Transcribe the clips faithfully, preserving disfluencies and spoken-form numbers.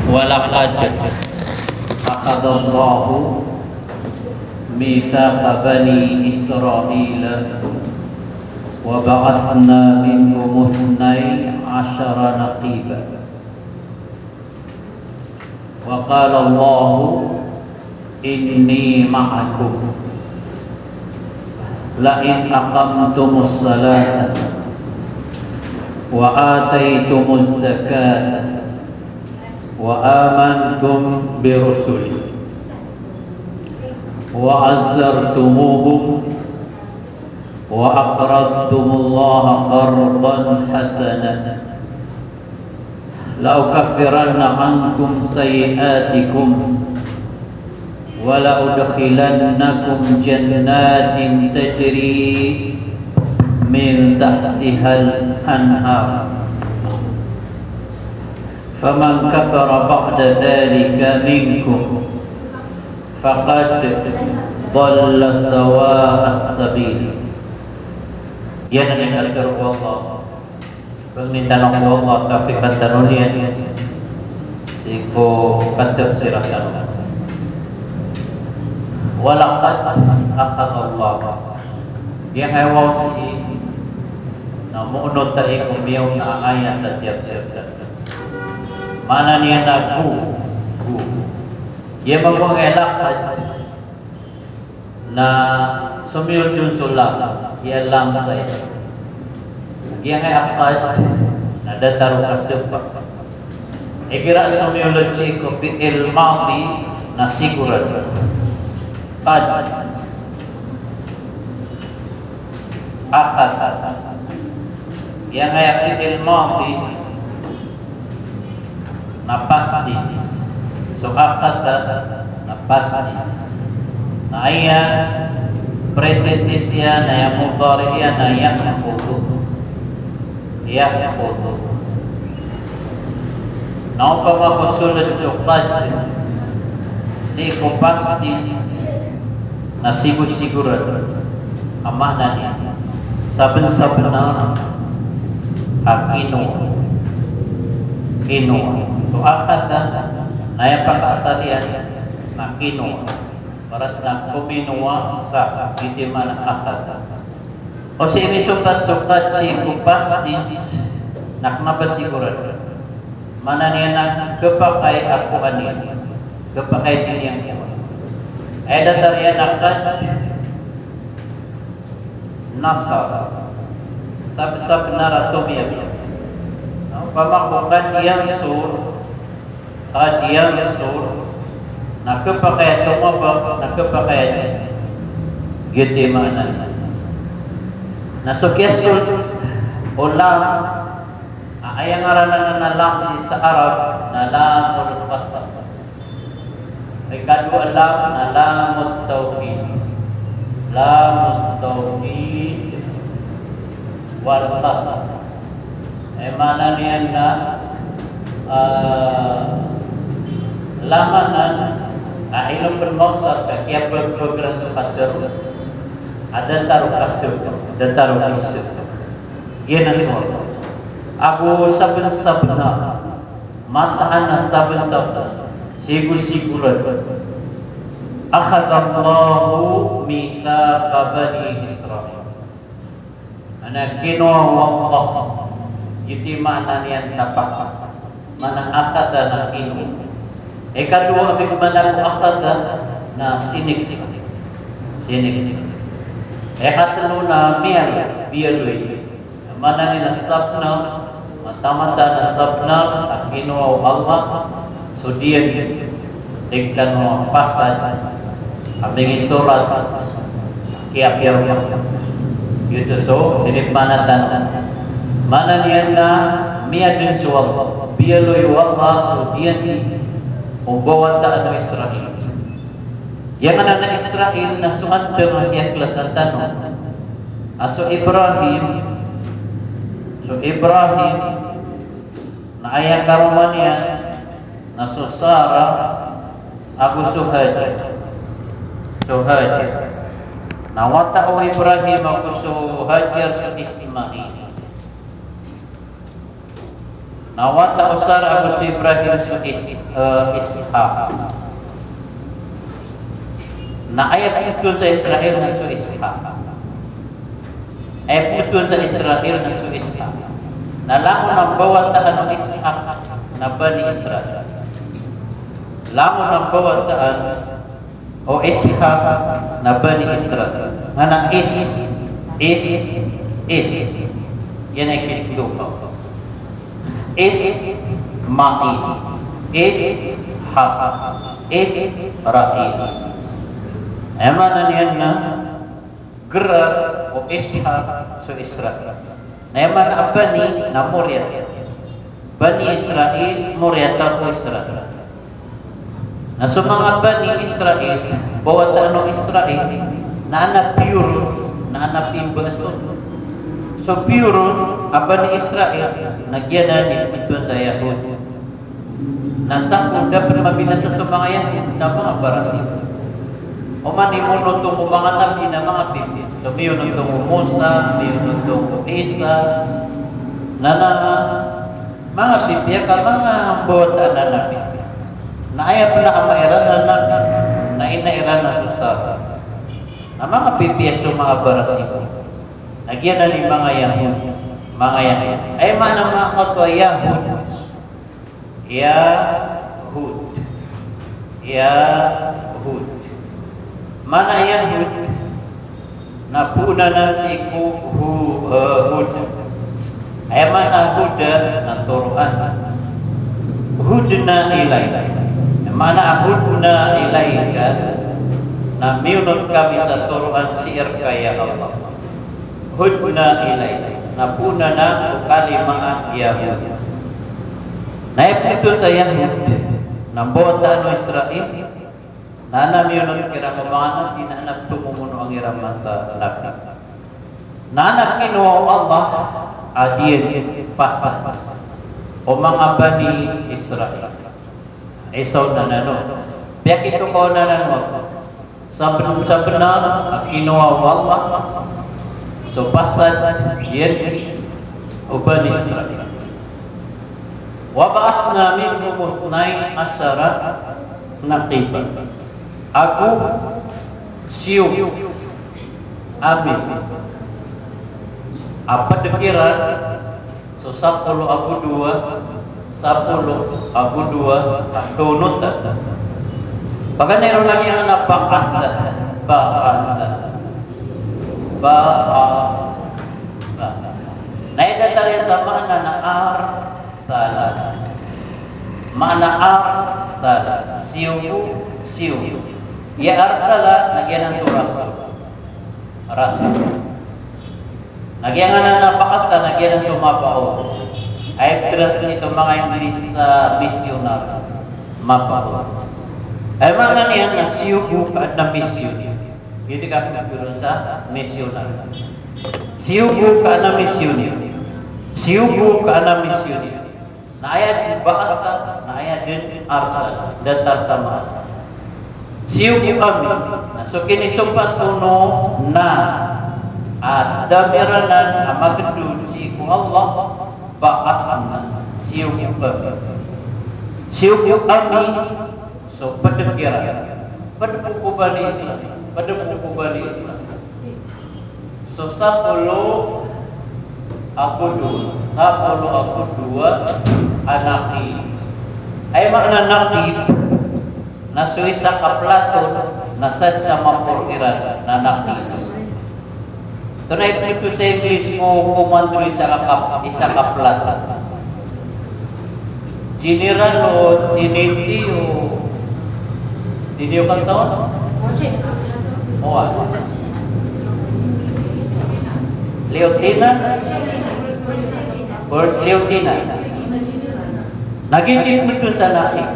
ولقد أخذ الله ميثاق بني إسرائيل وبعثنا منهم اثني عشر نقيبا وقال الله إني معكم لئن أقمتم الصلاة وآتيتم الزكاة وآمنتم برسلي وعزرتموهم وأقرضتم الله قرضا حسنا لأكفرن عنكم سيئاتكم ولأدخلنكم جنات تجري من تحتها الأنهار فمن كفر بعد ذلك منكم فقد ضل سواء السبيل. Giyanan i katharo o Allah. Pangnin tano ko Allah, kapikan tano niyan sii ko katafsiran tano. Walaqad akhadha Allah. Giyangkai a waw sii na moonot ta i ko miyaona a ayat a tiyafsir tano. Maana niyan na go, go. Iya mambo a laqad na somiyold on so lam, iya lam sa iya. Giyangkai a qad na datar o kasapa. Igira somiyold sii ko fi'il madi na sigurado. Qad. Akhadha. Giyangkai a fi'il madi na past tense. So akhadha na past tense. Na aya present tense iyan, na aya mudari iyan na ya'khudhu. Ya'khudhu. Na opama ko sold so qad sii ko past tense na sigosigorado a maana niyan. Sabnsabnar a kinowa. Kinowa. So akhadha na aya pakaasal iyan na kinowa. Ibarat na kominowa sa, giyoto i maana akhadha. O sii inisokat so qad sii ko past tense na kna ba sigorado. Maana niyan na khapakay a kowa niyan. Khapakay dn iyan kowa. Aya datar iyan a qad nasara. Sabnsabnar a tomiyabaya. Na opama ko qad yansur, qad yansur, na khapakay a tomabak, na khapakay a di. Giyoto i maana niyan. Na so kiyasold o lam, a aya ngaran anan a lam sii sa Arab na lamul qasam. Ikadowa a lam na lamut tawkid. Lamut tawkid wal qasam. Aya maana niyan na, ah, lam anan a ino pn maosar ka kiyabagbagan so katharo a datar o kasapa, datar o kasapa. Giyanan so ago sabnsabnar. Mataan a sabnsabnar, sigosigorado. Akhadhallahu mithaqa bani Israil. Maana kinowa o Allah. Giyoto i maana niyan tapak. Maana akhadha na kinowa. Ikadowa a maana ko akhadha na siniksa. Siniksa. Ikatlo na miyaloy, biyaloy. Maana niyan na sabnar, mataan a sabnar a kinowa o Allah so diyan, tig tano a pasad a mingisorat, kiyapiya. Giyoto so inipmaana tano. Maana niyan na miyadn so Allah, biyaloy o Allah so diyan o bawataan o Israil. Aya maana na Israil na so antang a kiyaklasa tano a so Ibrahim, so Ibrahim na aya karoma niyan na so Sarah ago so Hajar. So Hajar. Na wata o Ibrahim ago so Hajar so Ismail. Na wata o Sarah ago so Ibrahim so Is-, eh, Ishaq. Na aya phoon sa Israel na so Ishaq. Aya phoon sa Israel na so Ishaq. Na langon a mbawataan o Ishaq na Bani Israel. Langon a mbawataan o Ishaq na Bani Israel. Ngana Is, Is, Is. Iyan i kitokaw. Ismail, Ishaq, Israil. Aya maana niyan na gr o Ishaq so Israel. Na aya maana a Bani na moriyat. Bani Israil, moriyat ko Israel. Na so manga Bani Israil, bawataan o Israil, na anak piyoron, na anak pimbason. So piyoron a Bani Israil, na giyanan i phoon sa Yahud. Na sako da pn mabinasa so manga Yahud na manga barasibo. Oman i monotong o manga nabi na manga pipiya. So miyonotong o Musa, miyonotong o Isa. Na, na manga pipiya ka manga mbawataan a nabi. Na aya pn a ama iran na nabi, na ina iran na so Sarah. Na manga pipiya so manga barasibo. Na giyanan i manga Yahud. Manga Yahud. Aya maana manga koto a Yahud. Yahud. Yahud. Maana Yahud na phoon anan sii ko hu-, eh, hud. Aya maana hud na toroan. Hudna ilayk. Maana hudna ilayka na miyonot kami sa toroan sii rka ya Allah. Hudna ilayk. Na phoon anan ko kalima a Yahud. Na aya pitharo sa Yahud na mbawataan o Israil, na anan miyonot kiran ko manga nabi, na anan pthomomonoa iran man sa nabi. Na anan kinowa o Allah a di niyan pasad o manga Bani Israil. Isa on anan o piyakitokawan anan o sabn-, sabnar a kinowa o Allah so pasad iyan o Bani Israil. Wa ba'athna minhum ithnay ashara naqiba. Ago siyogo ami a pd kiran so sapolo ago dowa, sapolo ago dowa a tonotan. Paganay ron lagid anan a ba'atha, ba'atha, ba'atha. Na aya datar iyan sa maana na arsala. Maana arsala, siyogo, siyogo. Aya arsala na giyanan so rasul. Rasul. Na giyanan a ba'atha na giyanan so mab'uth. Aya pitharo iyan so manga Inglis sa missionary. Mab'uth. Aya maana niyan na siyogo ka adn a misyon. Giyoto i kapipiro sa missionary. Siyogo ka adn a misyon. Siyogo ka adn a misyon. Na aya dn ba'atha, na aya dn arsala, datar sa maana. Siyogo ami, na so kinisopat on o na, a damiran anan a magdod sii ko Allah, ba'athna, siyogo ami. Siyogo ami, so pd kiran. Pd bo ko Bani Israil, pd bo ko Bani Israil. So sapolo ago dowa, sapolo ago dowa a naqib. Aya maana naqib na so isa ka platon na sadn sa maporo iran na naqib. Tonaa i pitharo sa Inglis ko komando isa ka, isa ka platon? General o teniente o, teniente o katawan? O, a. Lieutenant? First lieutenant. Na giyoto i pitharo sa naqib.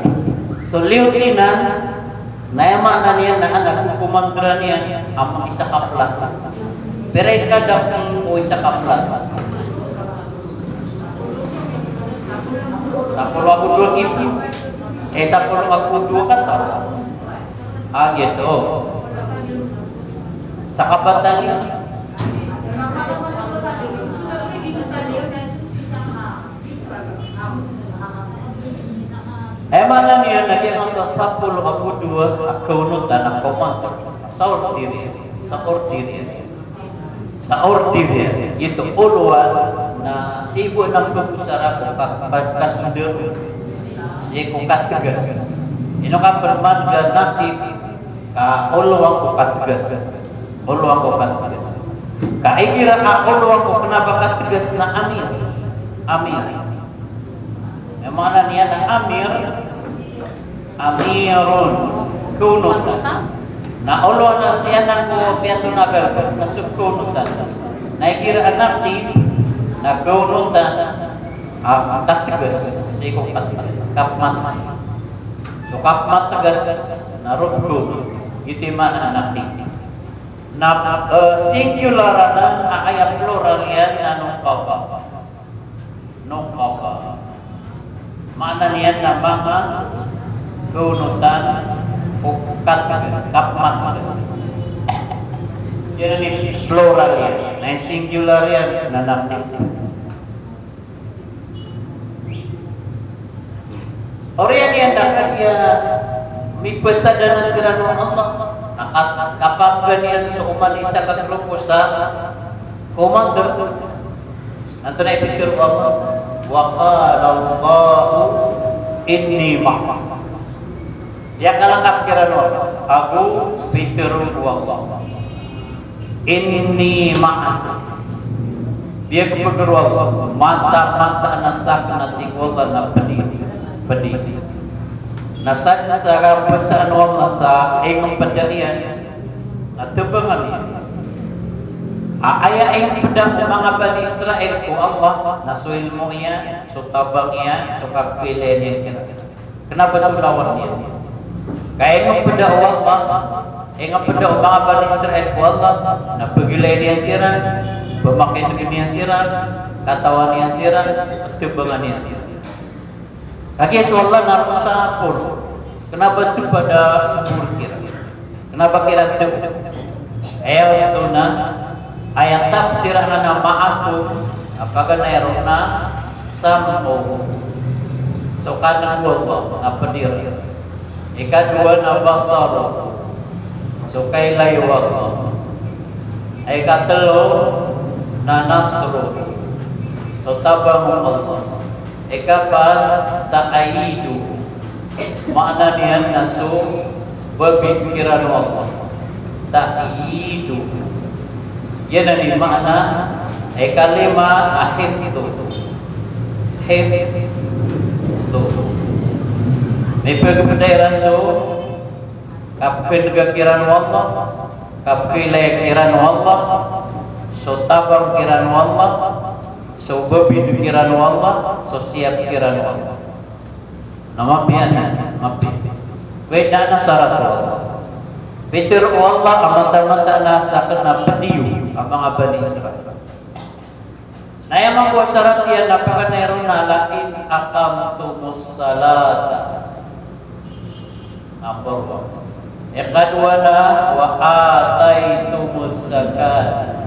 So lieutenant, na aya maana niyan na anan a kokomandora niyan a manga isa ka platon. Pira i kadakl o isa ka platon? Sapolo ago dowa ki, eh, sapolo ago dowa kataw. Ah, giyoto. Sa ka battalion. Aya maana niyan na giyangkoto a sapolo ago dowa a kaonotan a command. Sa order iyan. Sa order iyan. Sa order iyan. Giyoto olowan na sii bo anan pagosara ko ka-, ka-, kasodar. Sii ko kategas. Ino ka pman ga native ka olowan ko kategas. Olowan ko kategas. Ka igira a olowan ko kna ba kategas na amir. Amir. Aya maana niyan na amir, amirun, kaonotan. Na olowan a sii anan ko piyatonagal na so kaonotan. Na igira a native na kaonotan a kategas, sii ko kategas, kapmategas. So kapmategas na roo ko kaonotan. Giyoto i maana a native. Na, eh, singular anan a aya plural iyan na nuqaba. Nuqaba. Maana niyan na manga kaonotan o kategas, kapmategas. Giyanan i plural iyan. Na singular iyan na native. Oriyan iyan na kagiya mipasadana siran o Allah, na ka-, kapakn iyan so oman i isa ka tlo ko sa commander. Antonaa i pitharo o Allah? Wa qala Allahu inni ma'akum. Aya kalangkap kiran o Allah, ago pitharo o Allah, "Inni ma'akum." Aya kaptharo o Allah, mataan-mataan a sakn, a tig o Allah, na pd, pd. Na sa, sa kabasaan o Allah sa ingpda iyan, na tabangan iyan. A, aya ingpda o manga Bani Israil ko Allah na so ilmo iyan, so tabang iyan, so kapkhailay niyan kiran. Kna ba so lawas iyan. Ka ingpda o Allah, ingpda o manga Bani Israil ko Allah, na pagilay niyan siran, pamakin'gn iyan siran, katawan iyan siran, tabangan iyan siran. Kagiya so Allah na masapor. Kna ba tpd a sapor kiran. Kna ba kiran sii. Aya oto na, aya tafsir anan a ma'akum, a paganay ron na sam'uhu. So kadnan o Allah, na pd iran. Ikadowa na basaruhu. So kailay o Allah. Ikatlo na nasruhu. So tabang o Allah. Ikapat, ta'yiduhu. Maana niyan na so babid kiran o Allah. Ta'yiduhu. Giyanan i maana. Ikalima, hifdhuhu. Hifdhuhu. Mipagpda iran so kapkhailay kiran o Allah, kapkhailay kiran o Allah, so tabang kiran o Allah, so babid kiran o Allah, so siyap kiran o Allah. Na mapiya anan, mapiya. Wida na sarat o Allah. Pitharo o Allah a mataan-mataan a sakn a pd iyo a manga Bani Israil. Na aya mambo a sarat iyan na paganay ron na la in aqamtumus salata. Number one. Ikadowa na wa ataytumuz zakat.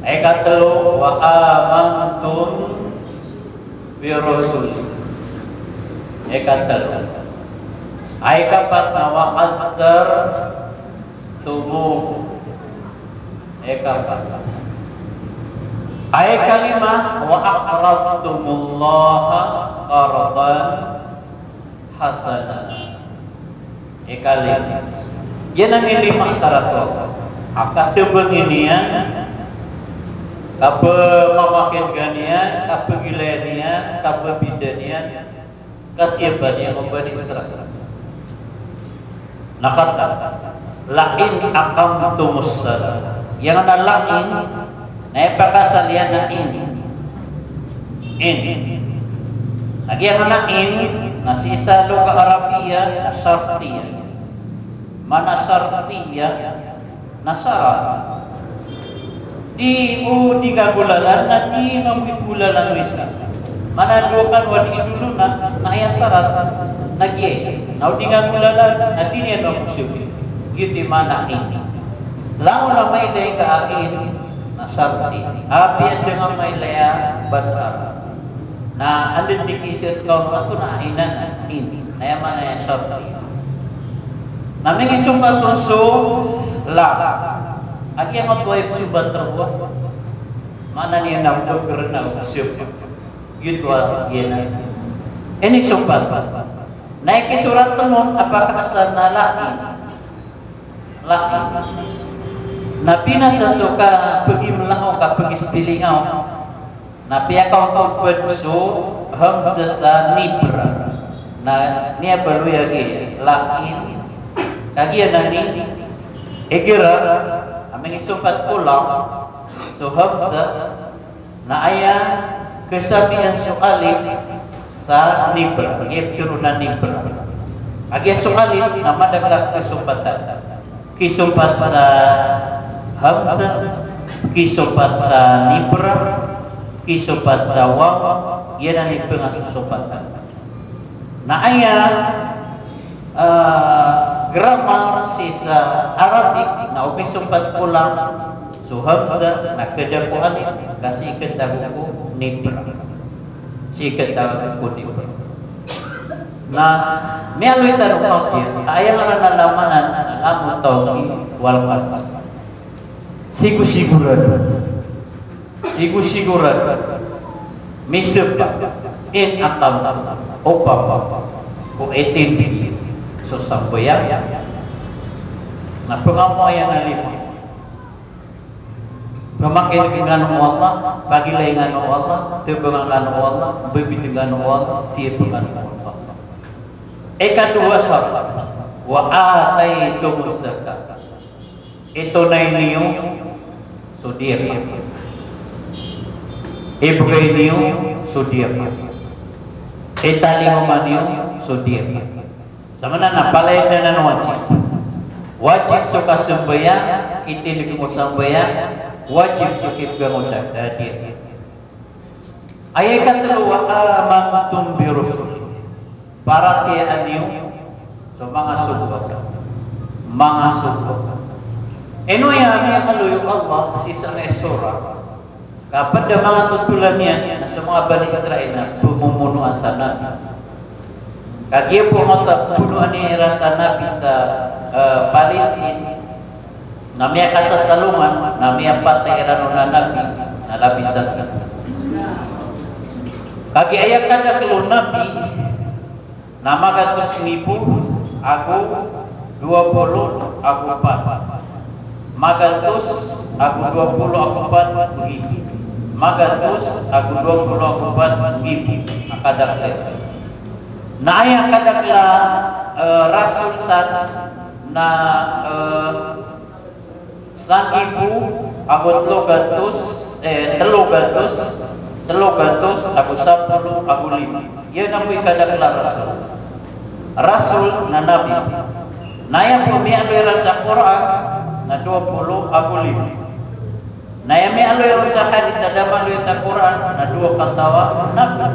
Ikatlo, wa amantum bi rusuli. Ikatlo. Ikapat na wa azzartumuhum. Ikapat. Ikalima, wa aqradtumullaha qardan hasana. Ikalima. Giyanan i lima sarat o Allah. A katabangn iyan, kapamakin'gan iyan, kapagilay niyan, kapabidan iyan, kasiyapan iyan o Bani Israil. Na katharo, la in aqamtumus salah. Aya maana la in, na ipakasal iyan na in. In. Lagid aya maana in, na sii sa lugha Arabiya, na shartiya. Maana shartiya, na sarat. Di o di ka golalan, na di mambo i golalan o isa. Maana dowa kano a di dolonan, na aya sarat, na giya. Na o di ka golalan, na di niyan mambo siyogi. Giyoto i maana in. Langon a mailay ka a in, na sharti. Apiya da nga mailay a basa Arab. Na anda di kiisir ka on, antonaa i nan, in. Na aya maana iyan sharti. Na mingisompat on so lam. A giya mato a ipsompat roo, maana niyan na o gr na o siyapa. Giyoto a giyanan. Inisompat. Na ikisorat on a pakaasar na la in. La in. Na binasa so kapagimla on, kapagispelling on. Na piyakaoto pd so hamzah sa nibra. Na miyabaloy a giya, la in. Kagiya na ni, igira a mingisompat ko lam so hamzah, na aya kasabian so alif sa nibra, giya pitharo na nibra. A giya so alif na madakl a kisompatan. Kisompat sa hamzah, kisompat sa nibra, kisompat sa waw, giyanan i pngasosompatan. Na aya, ah, grammar sii sa Arabic na o misompat ko lam so hamzah na kda ko alif, ka sii katago ko nibra. Sii katago ko nibra. Na miyaaloy tano kagiya a aya ngaran a lam anan na lamut tawkid wal qasam. Sigosigorado. Sigosigorado. Misapa, in aqamta, opama ko itindg so sambayang na pngamoayan a lima. Pamakin'g kano o Allah, pagilayn kano o Allah, tbngn kano o Allah, babid kano o Allah, siyapn kano o Allah. Ikadowa sarat, wa ataytumuz zakata. Itonay niyo so diyaka. Ibgay niyo so diyaka. Italingoma niyo so diyaka. Samanan na palaya dn anan wajib. Wajib so kasambayang, itindg ko sambayang, wajib so kibgay o diyaka. Aya ikatlo, wa amantum bi rusuli. Paratiyayaan iyo so manga sogo akn. Manga sogo akn. Ino aya miyaaloy o Allah sii sa manga surah. Ka pd a manga totolan iyan na so manga Bani Israil na pmomonoan sa Nabi. Kagiya pman a pmonoan iran sa Nabi sa, eh, Palestine, na miyakasasalongan, na miyapatay iran on a Nabi, na labi sa. Kagiya aya kadakl o Nabi, na magatos ngibo ago dowa polo ago pat. Magatos ago dowa polo ago pat ngibo. Magatos ago dowa polo ago pat ngibo a kadakl. Na aya kadakl a, eh, rasul san na, eh, sangibo ago tlo gatos, eh, tlo gatos, tlo gatos ago sapolo ago lima. Iyan ago i kadakl a rasul. Rasul na nabi. Na aya bo miyaaloy iran sa Qur'an na dowa polo ago lima. Na aya miyaaloy ron sa hadis a da maaloy sa Qur'an na dowa kataw a nabi.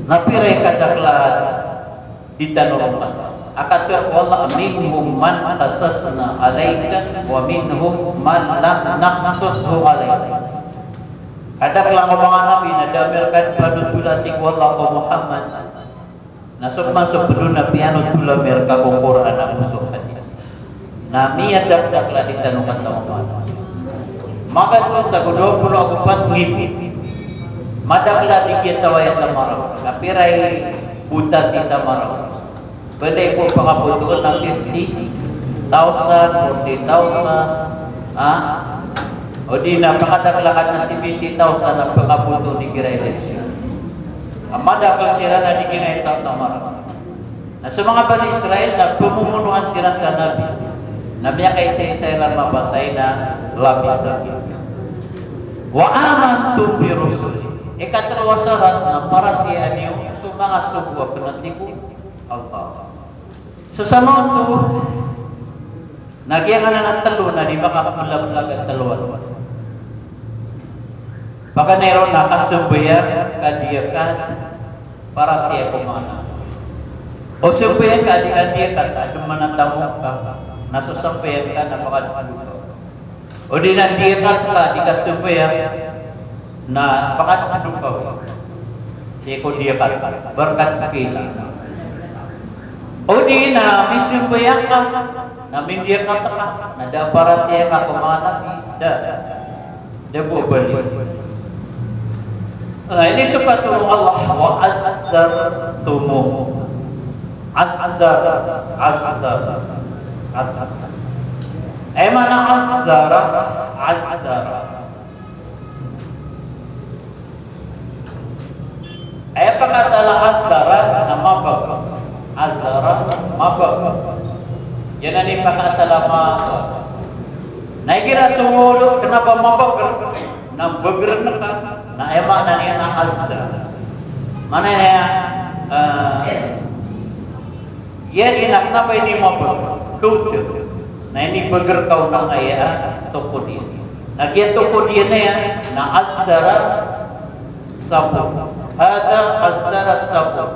Na pira i kadakl a di tano ron kataw. A katharo o Allah, minhum man qasasna alayka wa minhum man lam naqsushu alayka. Kadaklan o manga nabi na da ami rka panothol a tig o Allah ko Muhammad. Na so pman so pd on a piyanothol ami rka ko Qur'an ago so hadis. Na miyadakdakl a di tano katawan. Magatos ago dowa polo ago pat ngibo. Madakl a di kiyatawaya sa Maraw. Na pira i botati sa Maraw? Pwede ko pakabotoon na fifty thousand, forty thousand, ha? O di na pakadakl a ka na seventy thousand a pakabotoon igira election. A madakl siran a di kinaita sa Maraw. Na so manga Bani Israil na pmomonoan siran sa nabi. Na miyakaisaisa iran mapatay na labi sa. Wa amantum bi rusuli. Ikatlo a sarat na paratiyayaan iyo so manga sogo akn, tig o Allah. So samanoto, na giyanan a tlo na di makapmlablag a tlo a. Paganay ron na kasambayang, kadiyakat, paratiyaya ko manga. O sambayang ka di kadiyakat, adn man a tamok ka, na so sambayang ka na makadkdok ka. O di na diyakat ka, di kasambayang, Na pakatadok ka sii ko diyakat, berkat kila. O di na misimbayang ka, na mindiyakat ka, na da paratiyaya ka ko manga nabi, da. Da bo bali. Na inisopat o Allah, wa azzartumuh. Azzar, azzar, azzar. Aya maana azzara, azzara. Aya pakaasal a azzara na mabag. Azzara, mabag. Giyanan i pakaasal a mabag. Na igira so olo kena ba mabagr, na bagrn ka, na aya maana niyan na azzara. Maana niyan, eh, Giya ina kena ba inimabag, kawda. Na inibagr ka on a aya tokod iyan. Na giya tokod iyan aya, na azzara sabur. Hadha azzara sabur.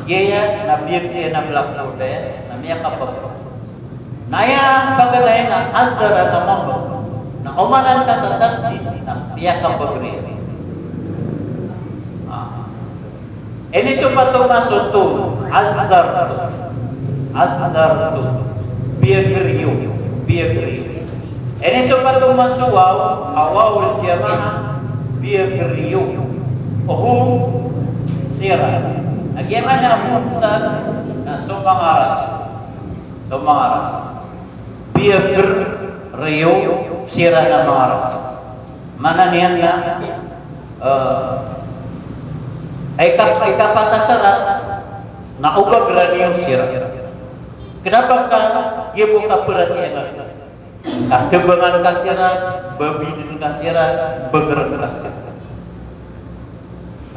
Giya na biyag iyan a blackboard aya, na miyakabagr. Na aya paganay na azzara na mabag. Na omanan ka sa tasdid, na miyakabagr iyan. Ah. Inisopat on so tum, azzartum. Azzartum. Biyagr iyo, biyagr iyo. Inisopat on so waw, a wawul jamaah, biyagr iyo. Hum, siran. Na giya maana hum sa, na so manga rasul. So manga rasul. Biyagr iyo siran a manga rasul. Maana niyan na, eh, ika, ikapat a sarat na o bagran iyo siran. Kena ba ka giya bo kaparatiyayaan ka, katabangan ka siran, babidn ka siran, bagrn ka siran.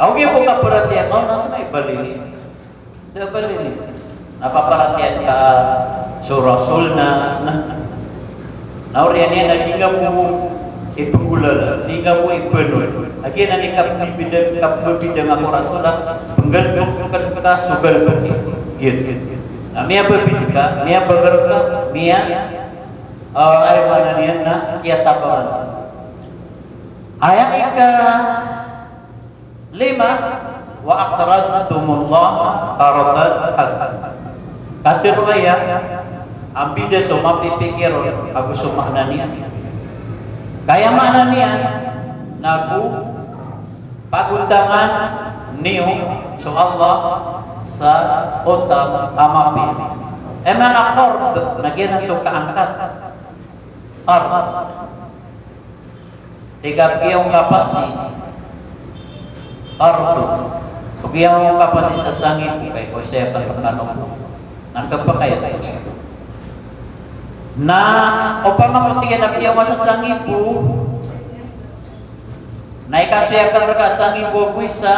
Ka o giya bo kaparatiyayaan ka, na kena i bali. Da bali. Na paparatiyayaan ka so rasul na, na, na oriyan iyan na di nga bo ipgolawla, di nga bo ipanood. Lagid anan i kapbibida, kapbibida nga ko rasul a pnggalbk ka so galbk iyan. Na miyababid ka, miyabagr ka, miya, ah, aya maana niyan na kiyatabangan. Aya ika lima, wa aqradtumullaha qardan hasana. Katharo aya a mbida so mapipikir on ago so maana niyan. Ka aya maana niyan na go pagotangan iyo so Allah sa otang a mapiya. Aya maana qard na giyanan so kaangkat. Qard. Tig a pgiyaw ngka pasi, ardo. Pgiyaw ngka pasi sa sangibo, kay ko siya ka pagkano. Na kapakay. Na opama ko tig iyan a pgiyaw ngka sa sangibo, na ikasoy akn rka a sangibo ago isa,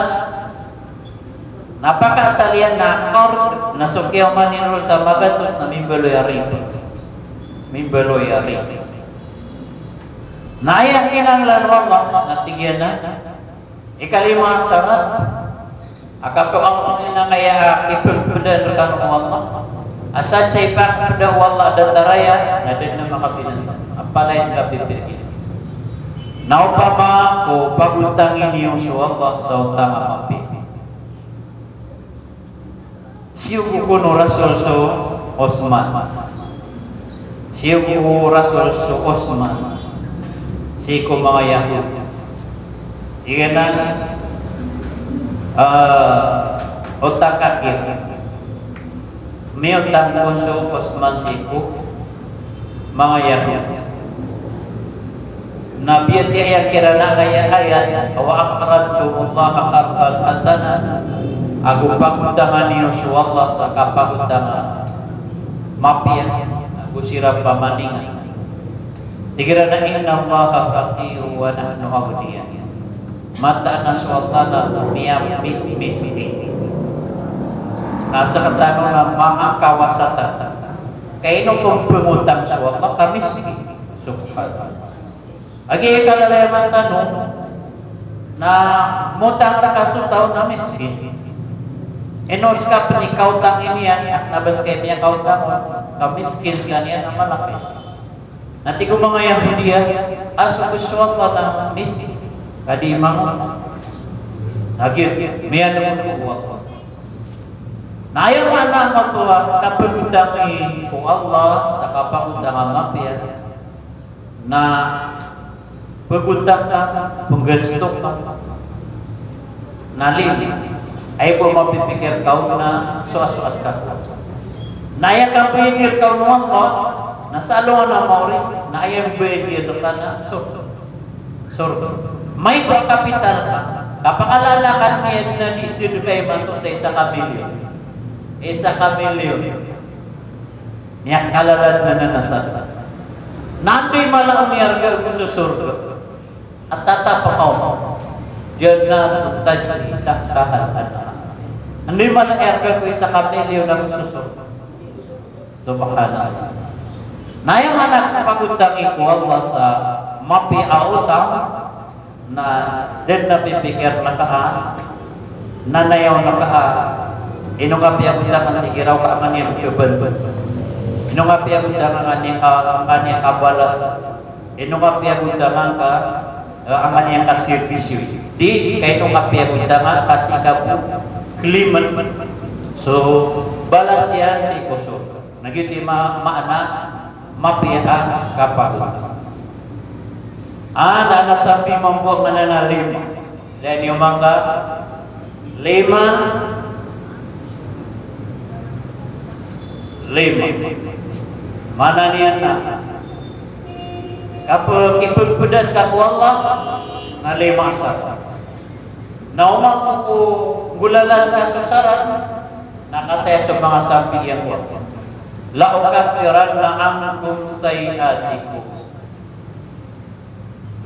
na pakaasal iyan na qard, na so kiyaoma niyan ron sa magatos na mimbaloy a riba. Mimbaloy a riba. Na aya kinanglan o Allah, na tig iyan a ikalima a sarat a kapakangkaya a kipagpdaan rkano o Allah. A sadn sa ipakapda o Allah a datar aya, na da dn a makabinasa. A palaya ngka pipirgin. Na opama ko pagotangin iyo so Allah sa otang a mapiya. Siyogo kon o Rasul so Osman. Siyogo o Rasul so Osman sii ko manga Yahudi. Tig iyan a, ah, otang ka kiran. Miyotang kon so Osman sii ko manga Yahudi. Na biyatiya iyan kiran angkaya a ayat, wa aqradtumullaha qardan hasana. Ago pagotangan iyo so Allah sa kapagotang a mapiya, ago siran pamaningan. Tig iran a innallaha faqirun wa nahnu aghniya. Mataan a so Allah na miyamismiskin. Na sktano na manga kawasa tano. Ka ino pn pngotang so Allah ka miskin. Subhanallah. Lagid i kalalayaman tano na motang rka so taw na miskin. Ino ska pn i kaotangin iyan, na ba ska i miyakaotang on, ka miskin skaniyan na malaki. Na tig o manga Yahudi a so, so Allah na miskin. Ka di mangot. Lagid, miyaneg ko Allah. Na aya maana angkoto a kapagotangi ko Allah sa kapagotang a mapiya. Na pagotang ka, pnggasto ka. Na lima, aya bo mapipikir ka on na soasoat ka. Na aya kapipikir ka on o Allah, na sa alongan a maori, na aya mbayadan ka na so- Sorga. Maito a kapital ka. Kapakalala ka niyan na di sii dn ka imanto sa isa ka milyon. Isa ka milyon. Miyakalala dn anan a sa. Na anday mala o miyarga ago so sorga? A tatap ka on. Jannatun tajri tahtahal anhar. Anday mala o miyarga ko isa ka milyon ago so sorga? Subhanallah. Na aya maana a kapagotangi ko Allah sa mapiya a otang, na da dn a pipikirn ka a, na nayaw na ka a, ino nga piyagotangan, sii giraw ka angkaniyan kabanto. Ino nga piyagotangan, angkaniyan ka, angkaniyan kabalas. Ino nga piyagotangan ka, eh, angkaniyan kaserbisyo. Di, ka ino nga piyagotangan ka sii kabokliman. So balas iyan sii ko sorga. Na giyoto i ma-, maana mapiya a kapagotang. Anda na sambi mambo anan a lima. Lagid iyan manga lima. Lima. Maana niyan na kapakipagpdan ka ko Allah na lima a sarat. Na oman ko nggolalan ka so sarat, na kataya so manga sambi iyan ko Allah. La ukaffiranna ankum sayyi'atikum.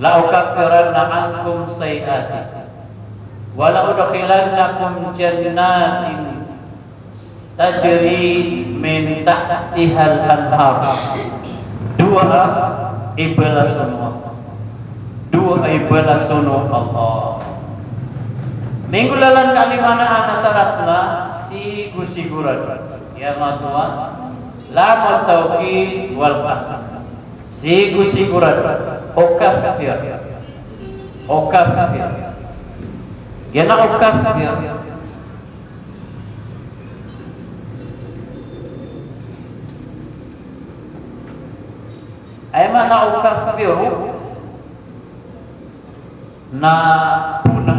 La ukaffiranna ankum sayyi'atikum. Wa la udkhilannakum jannatin tajri min tahtihal anhar. Dowa i balas on o Allah. Dowa i balas on o Allah. Minggolalan ka lima anan a sarat na sigosigorado. Aya maana on, lamut tawkid wal qasam. Sigosigorado. Ukaffir. Ukaffir. Giyanan a ukaffir. Aya maana ukaffiru na pona.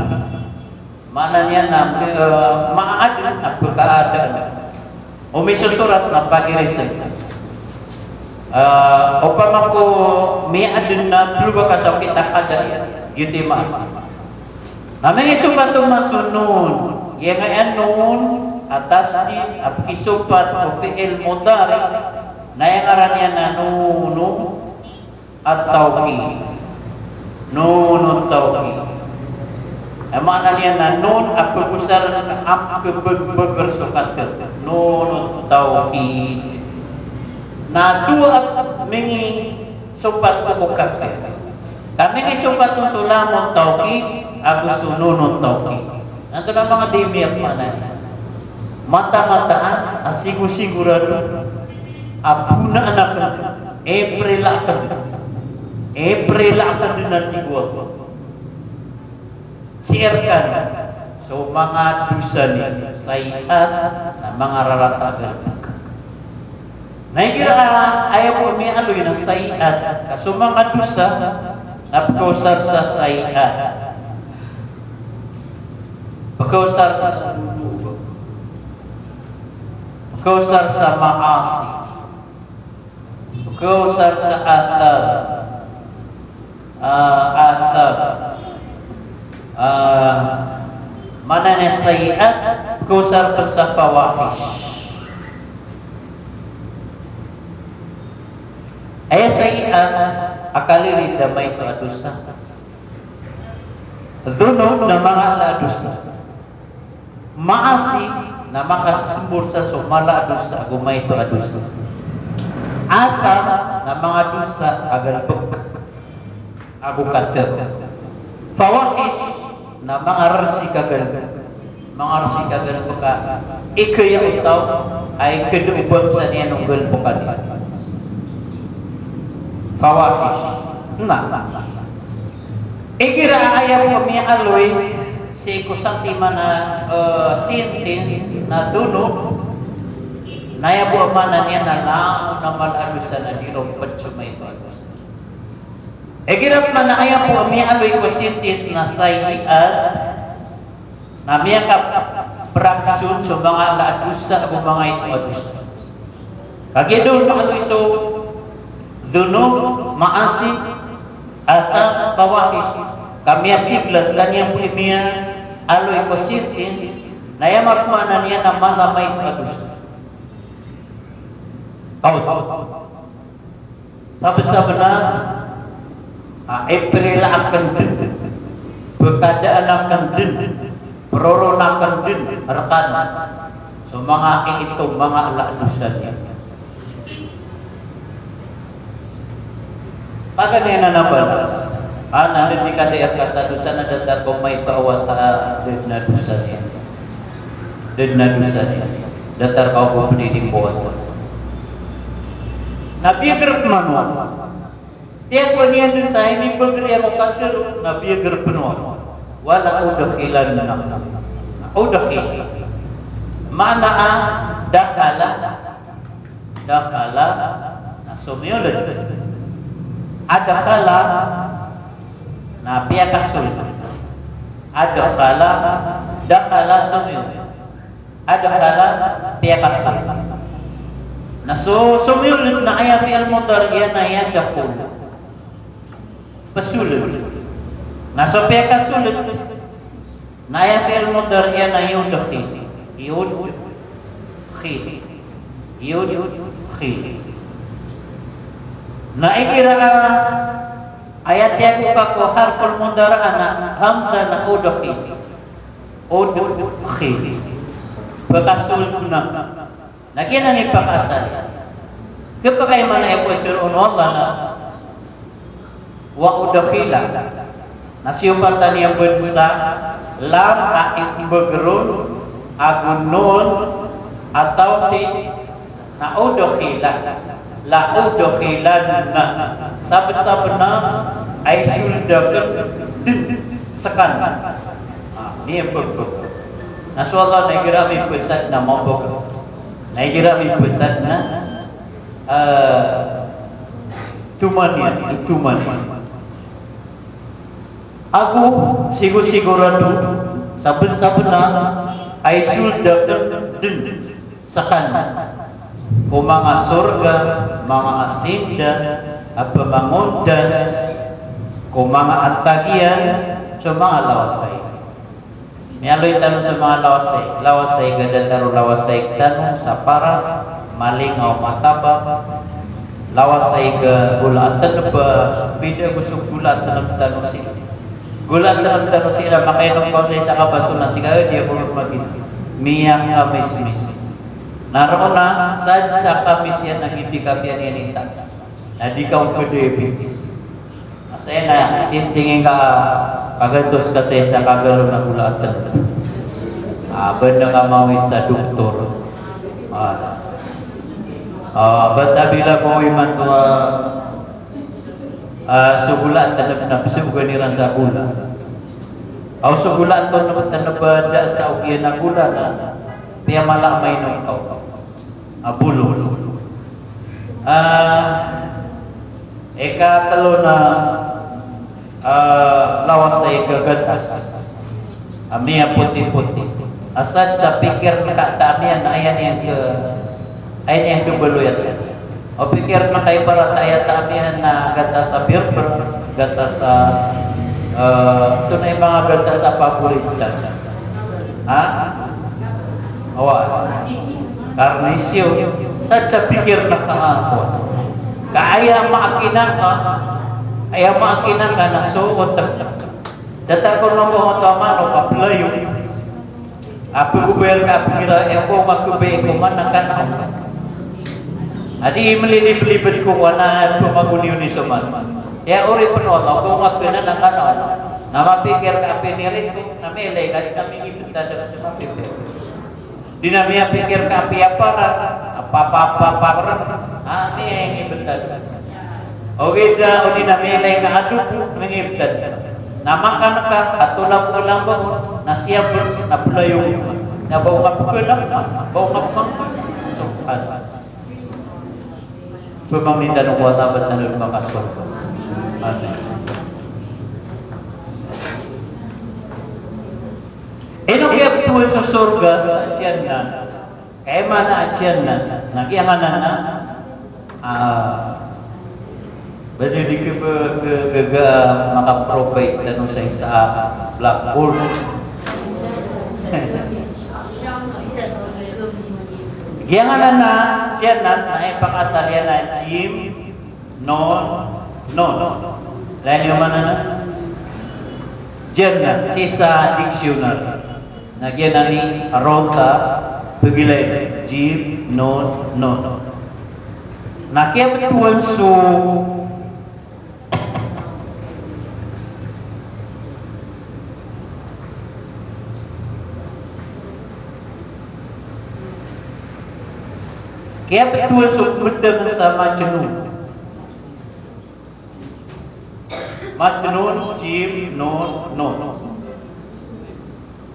Maana niyan na, eh, maadn a pkaadaan. O misosorat na pagirisn. Eh, opama ko miyaadn na ploba ka sa okit a kada iyan. Giyoto i maana. Na mingisopat oman so nun. Giyangkaya nun a tasdid a pkisopat ko fi'il mudari'. Na aya ngaran iyan na nunu at-tawkid. Nunut tawkid. Aya maana niyan na nun a pagosarn a pkhabagbagr so katr. Nunut tawkid. Na dowa a mingi- sopat ko ukaffir. Ka mingisopat on so lamut tawkid ago so nunut tawkid. Antonaa manga di miyapmaana? Mataan-mataan a sigosigorado a ponaan akn, iprila akn, iprila akn dn a tig o Allah. Sii rkano so manga dosa niyan, sayyi'at, na manga rarata a galbk. Na igira a aya bo miyaaloy na sayyi'at, ka so manga dosa na pkaosar sa sayyi'at. Pkaosar sa dhunub. Pkaosar sa maasi. Pkaosar sa atham. Ah, atham. Ah, maana niyan sayyi'at, pkaosar pn sa fawahish. Aya sayyi'at a kalilid a maito a dosa. Dhunub na manga ala a dosa. Maasi na makasmbor sa so mala a dosa ago maito a dosa. Atham na manga dosa a galbk ago katr. Fawahish na manga rsik a galbk. Manga rsik a galbk a ikaya o taw a ikd o bangsa niyan o galbk a di. Fawahish. Na Igira a aya bo a miyaaloy sii ko satiman a, eh, sentence na dunub, na aya bo a maana niyan na langon a mala a dosa na di ron pd so maito a dosa. Igira pman a aya bo a miyaaloy ko sentence na sayyi'at, na miyakaprakson so manga ala a dosa ago manga ito a dosa. Kagiya da on maaloy so dunub, maasi, atham, fawahish. Ka miyasibla skaniyan bo i miyaaloy ko sentence, na aya mapmaana niyan na mala a maito a dosa. Kaot. Sabsabna a iprila akn dn, pkadaan akn dn, proroon akn dn rkano so manga iito, manga ala a dosa niyan. Paganay anan a balas. Anan dn i kadai rka sa dosa na datar ko maito a wata a da dn a dosa niyan. Da dn a dosa niyan. Datar ka o pd i di ko wata. Na biyagr pman on. Tiyagoan iyan dn sa inibagr iyan o katharo, na biyagr pman on. Wala udkhilannakum. Udkhil. Maana a dakhala. Dakhala, na somiyold. Adkhala, na piyakasold. Adkhala, dakhala, somiyold. Adkhala, piyakasold. Na so somiyold na aya fi'il mudari' iyan na yadkhulu. Psold. Na so piyakasold. Na aya fi'il mudari' iyan na yudkhil. Yudkhil. Yudkhil. Na igira a aya tiyago ka ko harful mudari' na hamzah na udkhil. Udkhil. Pkasold na. Na giyanan i pakaasal iyan. Khapakay maana iyan ko itharo o Allah na wa udkhila. Na siyopatan iyan bo sa lam a imbagr on ago nun a tawkid na udkhila. La udkhilanna. Sabsabna a isold akn dn skano. Ah, niyan pagpag. Na so Allah na igira mipasad na mapag. Na igira mipasad na, eh, toman iyan, toman iyan. Ago sigo-sigorado, sabsabna a isold akn dn skano ko manga sorga, manga asinda, a pmangondas ko manga antag iyan so manga lawasayg. Miyaaloy tano so manga lawasayg. Lawasayg a datar o lawasayg tano sa paras, malingaw, matabang. Lawasayg a gola a tnb a pd ago so gola a tnb tano sii. Gola a tnb tano sii na makainom ka on sa isa ka baso na tig ka, "Di ako magin." Miyakamismis. Na roo na, sa, sa kamis iyan na gii di ka piyaniyanitan. Na di ka on kadiabetes. Asay na, testingin ka, kagantos ka sa isa ka galon a gola a tnb. Ah, banda ka mawit sa doktor. Ah. Ah, basta bila ko imanto, ah, ah, so gola a tnb na psogan iran sa gola. Aw so gola a tnb, tnb a da sa ogiyan a gola na piyamala a mainom ka on. A bolong. Ah, ikatlo na, ah, lawasayg a gatas a miyapoti-poti. Asad sa pikir ngka a taam iyan na aya niyan ka, aya niyan kabaloyan. O pikir ngka ibarat a aya taam iyan na gatas a birbr, gatas a, eh, antonaa i manga gatas a paborito tano? Ha? Awa. Karnisyo. Sa, sa pikir ngka a, ka aya makinan ka, aya makinan ka na so otak. Datar ko mambo oto a manok a playo. A pgobayar ka a pgira, aya ko nga kbay ko man na kanao. A di mlilib-libd ko kowan a pmagoni-oni so man. Aya oripn o Allah, ko nga kna na kanao. Na mapikir ka a pinirit ko, na mailay ka, di na mingibtad a mapipir. Di na miyapikir ka a piyaparan, a pa, pa, pa, pa, paran. A, miyangibtad. Ogaid na, o di na mailay ka a dobo, mingibtad. Na makan ka, a tolang-tolang ba, na siyabet, na belayo. Na ba o nga pekela, ba o nga pekela. Subhanallah. Pemamit tano ko Allah ba tano makasorga. Amin. Ino kiyabetowan so sorga sa Jannah? Kay maana a Jannah na giyanan na, ah, bali di ka ba, ka, ka, ka makaprovide tano sa isa a blackboard. Giyanan na Jannah na ipakasal iyan a jim, nun, nun. Lagid o maana na Jannah, sii sa dictionary. Na giyanan i rota, pegilay, jim, nun, nun. Na kiyabetowan so Kiyabetowan so pembeteng sa Majnun. Majnun, jim, nun, nun.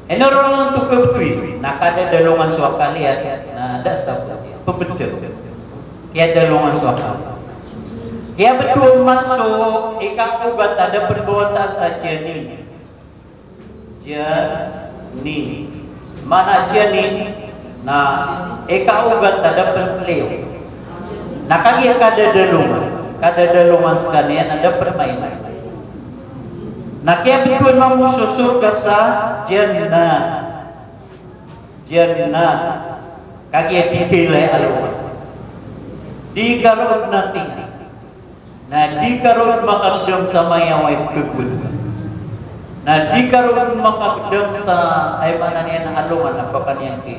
Ino ron oto kabetowi, na kadadalongan so akal iyan, na da sa pembeteng. Kiyadalongan so akal. Kiyabetowan man so ikaogat a da pen bawata sa janin. Janin. Maana janin na ikaogat a da pen liyo. Na kagiya kadadalongan, kadadalongan sekaniyan a da pen maina. Na kiyabetowan mambo so sorga sa Jannah. Jannah. Kagiya di kailay a alongan. Di ka ron nating Na di ka ron makagedam sa mayaw a ipegod. Na di ka ron makagedam sa, aya maana niyan na alongan a pakaniyan ki.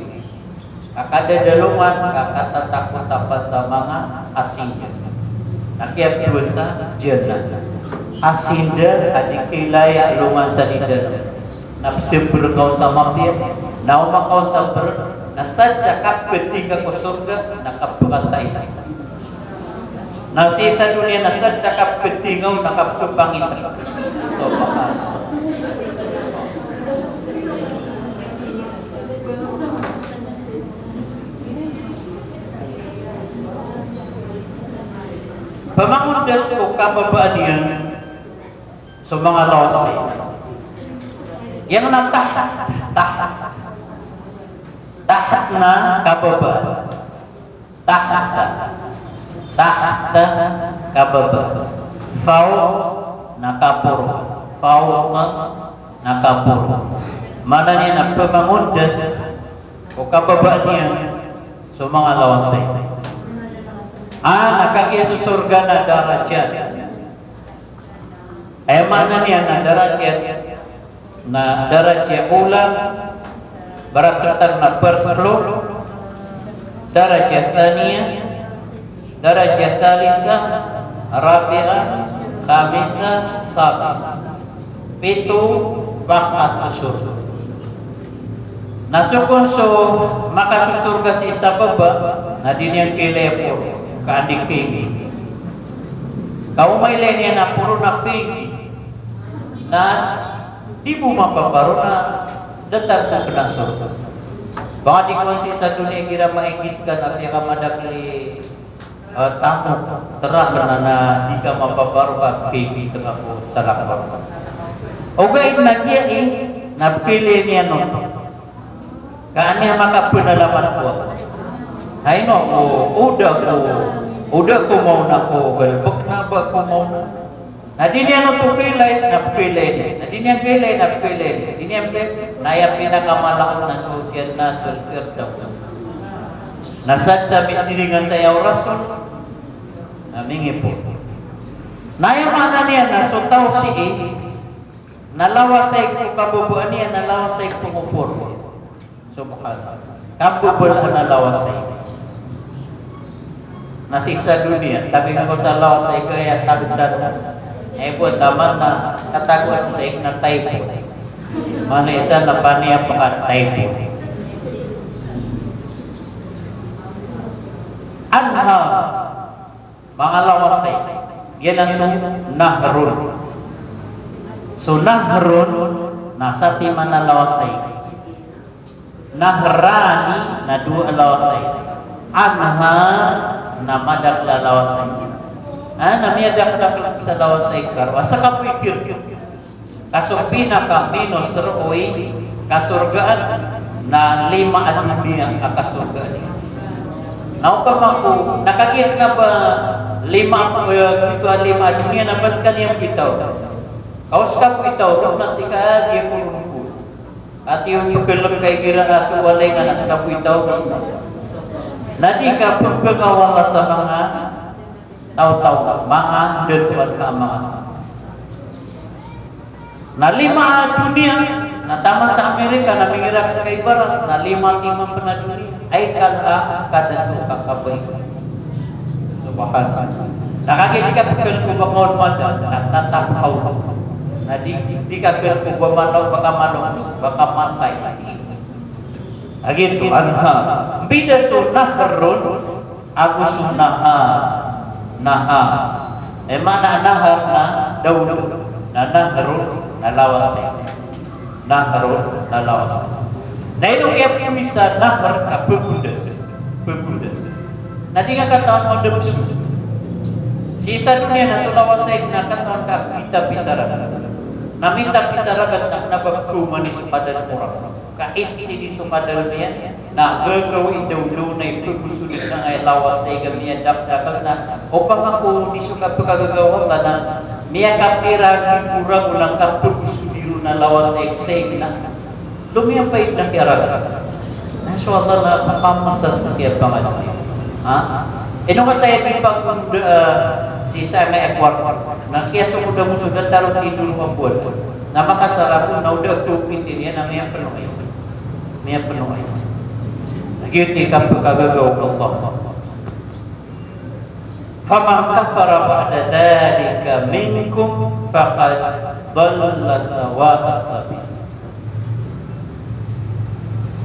Ka kadadalongan, ka katatakot a pa sa manga asinda. Na kiyabetowan sa Jannah. Asinda a di kailay a alongan sa di da. Na pesamber ka on sa mapiya, na o maka on sa ber, na sadn sa kapeti nga ko sorga, na kapekatay. Na sii sa doniya na sadn sa kapeti nga on na kapetopangit. Subhanallah. Pamangondas ko kababaan iyan so manga lawasayg. Giyangkanan a taht, taht. Taht na kababa. Taht. Taht, kababa. Fawq na kaporo. Fawq na kaporo. Maana niyan na pamangondas ko kababaan iyan so manga lawasayg. A, na kagiya so sorga na darajat. Aya maana niyan na darajat, na darajat ula, ibarat sekaniyan na first floor, darajat thaniya, darajat thalitha, rabi'a, khamisa, sabi'a. Pito, pakat so sorga. Na so kon so makasosorga sii sa baba, na di niyan kailay a poro, ka an di kainggi. Ka o mailay niyan a poro na kainggi, na di bo mapaparo na datar ko kena sorga. Ba nga di kon sii sa doniya igira mainggi ka na piyakamadakl i, eh, tamok, tera ka na, na di ka mapaparo ka kainggi ka ko salakaw. Ogaid na giya i, na pkailay niyan on. Ka an iyan makapanalamat ko. Hay no, o, o da ko, o da ko maona ko galebek na ba ko maona. Na di niyan oto kailay, na pkailay niyan. Na di niyan kailay, na pkailay niyan. Di niyan pkailay, na aya pinakamala on na so Jannatul Firdaus. Na sadn sa misiringan saya o Rasul, na mingipon. Na aya maana niyan na so taw sii, na lawasayg ko kababaan iyan, na lawasayg ko ngopor. Subhanallah. Kababaan a lawasayg. Na sii sa doniya, tabi nga ko sa lawasayg ka aya tabi-tabi. Ay bo, taman na katagoan sa ikna typhoid. Maana isa na paniya paka-typhoid. Anhar. Manga lawasayg, giyanan so nahrun. So nahrun na satiman a lawasaig. Nahrani na dowa a lawasaig. Anhar na madakl a lawasaig. A, na miyadakdakl sa lawasaig ka roo a ska bo i kir. Ka so pinaka-minus roo i kasorgaan na lima a doniya a kasorgaan. Na opama ko, na kagiya kna ba lima, eh, pito a lima a doniya na ba skaniyan pito. Ka o ska bo i taw ron na tig ka a di ako ron ko. Ati o pkhalk ka igira a so walay na ska bo i taw ron. Na di ka pphangawala sa manga taw-taw, manga ndatoan ka a manga. Na lima a doniya, na taman sa Amerika, na mingirak ska i barat, na lima timan pn a doniya. Ay kala a kadato ka kabay. Subhanallah. Na kagiya di ka pkhalk o ba ka on madakl, na tatap ka on. Na di, di ka khalk o ba mano, ba ka mano, ba ka matay. Lagid oto, anhar. Mbida so nahrun ago so nahar. Nahar. Aya maana a nahar na dawn. Na nahrun na lawasaig. Nahrun na lawasaig. Na ino kiyapowisa nahr ka pgondas. Pgondas. Na di ngka katawan o da pzon. Sii sa doniya na so lawasaig na katawan ka a mitapisaragad. Na mitapisaragad na kna ba pkaomani so kadal ko ra. Ka isti di so kadal iyan, na gagawi daw dn na ipagosod iyan angkai a lawasaig a miyadakdakl na, opama ko di so kapkagagawa ka na, miyakapira a gii ko ragon a kapagosod iron a lawasaig, saig na. Lomiyapay na kiyaragad. Na so Allah na kapamasa so kiyapangadn iyan. Ha? Ino ka saya di pag, eh, sii sa angkai a kwarto. Na kiyasokod a mosod a tarot i dolo a bowat. Na makasar ako, na o da a topit iyan na miyapno iyan. Miyapno iyan. Lagid oto i kapkagagaw o Allah. Faman kafara ba'da dhalika minkum faqad dalla sawa'as sabil.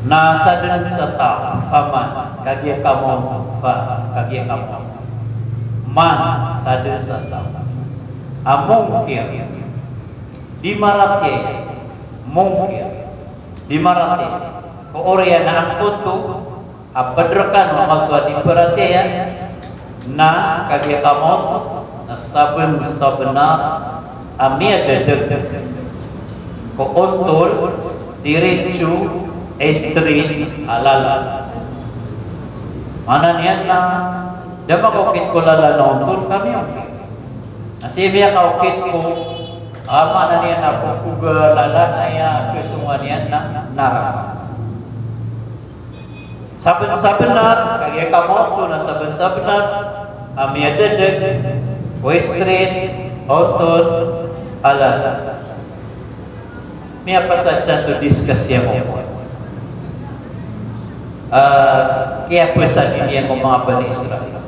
Na sadn sa taw, faman, kagiya kamoto, fa, kagiya kamoto. Man, sadn sa taw. A mongkir. Di maratiyaya, mongkir. Di maratiyaya. Ko oriyan a angkoto a pd rkano angkoto a di paratiyaya, na kagiya kamoto, na sabnsabnar a miyadadg ko ontol, diretso, straight a lalan. Maana niyan na da makaokit ko lalan a ontol ka miyaokit. Na sii miyakaokit ko, ah, maana niyan na ko koga lalan aya kasongan iyan na naraka. Sabnsabnar, kagiya kamoto na sabnsabnar a miyadadg ko straight a ontol a lalan. Miyapasad sa so discuss iyan ko, ah, kiyapasad iyan ko manga Bani Israil.